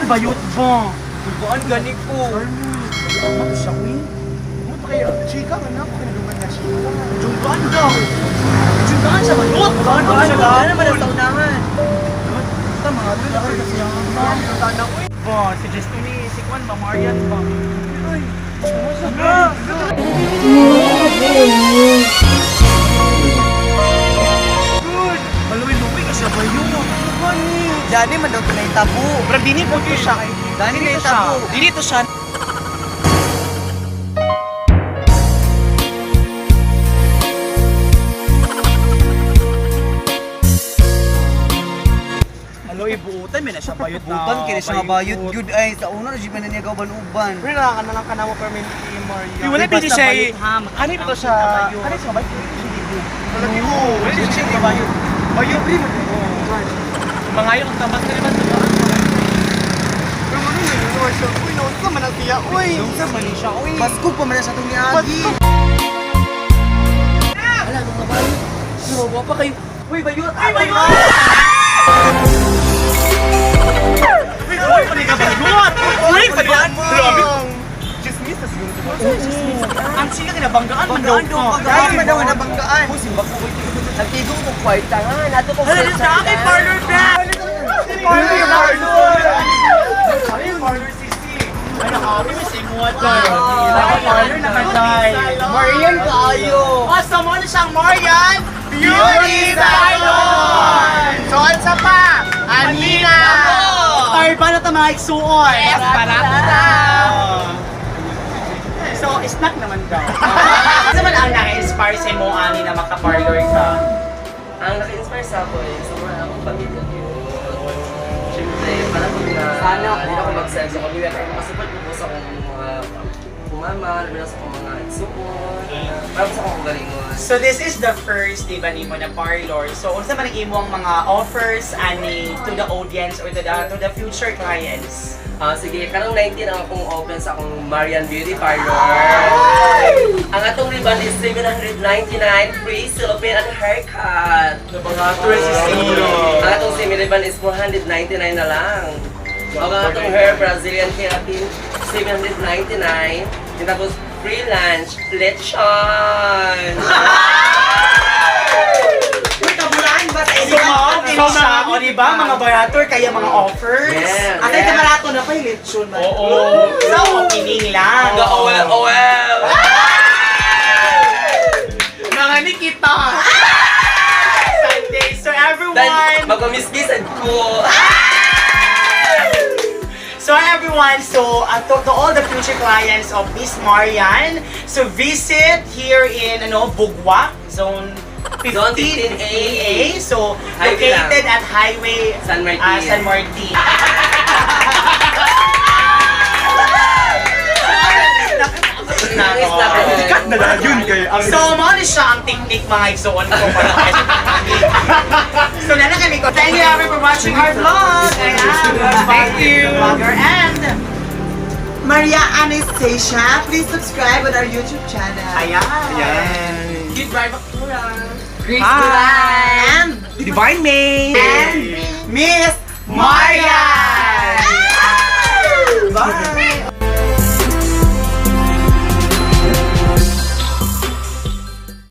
Bayot ba? Bukan gani ko. Ano siya, uy? Mo pa kayo, chika man ako kinadungan nga chika. Junggaan daw. Junggaan siya, bayot. Junggaan siya, Ano naman ang saunahan? Tama, doon ako kasi ang Tana, uy. Ba, si Justine, si Kwan ba, Marian ba? Uy, Good! Maluwi-luwi ka siya ba yun? Dani man daw tunay tabo. Pero dini po siya. Dani Dini na to siya. tabo. Dini to siya. Aloy, buutan, may na siya bayot na. Butan kini siya nga bayot gyud ay sa una ra jud man niya kauban-uban. Pero na ka na lang ka na mo permanently, Maria. Wala Basta pwede siya bayot, eh. ha? Ano ito siya? Ano siya bayot? Wala ko. Wala siya bayot. Bayot rin mo. Mga yun, ang tambas ka naman. Diba? Pero ano yun, yung siya. Uy, naunsa man ang siya, uy. Unsa man ni siya oy. Baskog pa man na siya tong niagi. Ala mga bayot. Suwa pa kayo. Uy bayot. Ay, bayot! Uy, uy, pali ka bayot! Uy, pali ka! Grabe! Chismis na siguro. Ang sila kinabanggaan man daw Banggaan daw ka. Dahil man daw nabanggaan. Uy simbak ko uy. Nagtigo ko kwarta nga. Nato ko Hala, sa akin, parlor ba? Parlor, parlor. Ay, parlor sisi. Ay, nakami, may simuat na. Parlor na katay. Marian kaayo. Basta mo na siyang Marian Beauty Salon! So, ansa pa? Amina! Tar pa na ito mga igsuon. Yes, para ta. So, snack naman daw. Ano man ang naka-inspire sa mo, Ani, na makaparlor ka? Ang naka-inspire sa ako eh, sa mga akong pamilya ko. Siyempre, para pag na, Sana hindi all. ako mag-send sa pamilya, kaya makasupport ko po sa akong mga kumama, labi na sa akong mga igsuon, para po sa akong galingon. So this is the first, di ba, nimo na parlor. So unsa man ang imong mga offers ani to the audience or to the future clients? Ah, sige, karong 19 ang akong open sa akong Marian Beauty Parlor. Ang atong ribbon is 799 free cellophane and haircut. Ang atong semi ribbon is 499 na lang. Ang atong hair Brazilian keratin 799. And tapos free lunch, lechon. Uy kabulaan ba sa So mao din siya, o di ba, mga barator kaya mga offers. Yes. Atay ka barato na pa yung lechon man. Oo. So opening lang. Ga OL OL. Mga Nikita! Sunday. So everyone, Then magmamisgisan ko. So everyone, so to all the future clients of Miss Marian, so visit here in ano Bugwa, Zone 15, Zone 15A. 15A. So Highway located at Highway San Martin. San Martin. Cut na lang yun kay ang So, mao ni siya ang technique mga igsuon ko para So, nana kami ko. Thank you everyone for watching our vlog. I am Thank you. Vlogger and Maria Anastasia, please subscribe on our YouTube channel. Ayan. Ayan. Goodbye, Bakura. Grace Hi. And Divine May! and Miss Marian! Bye.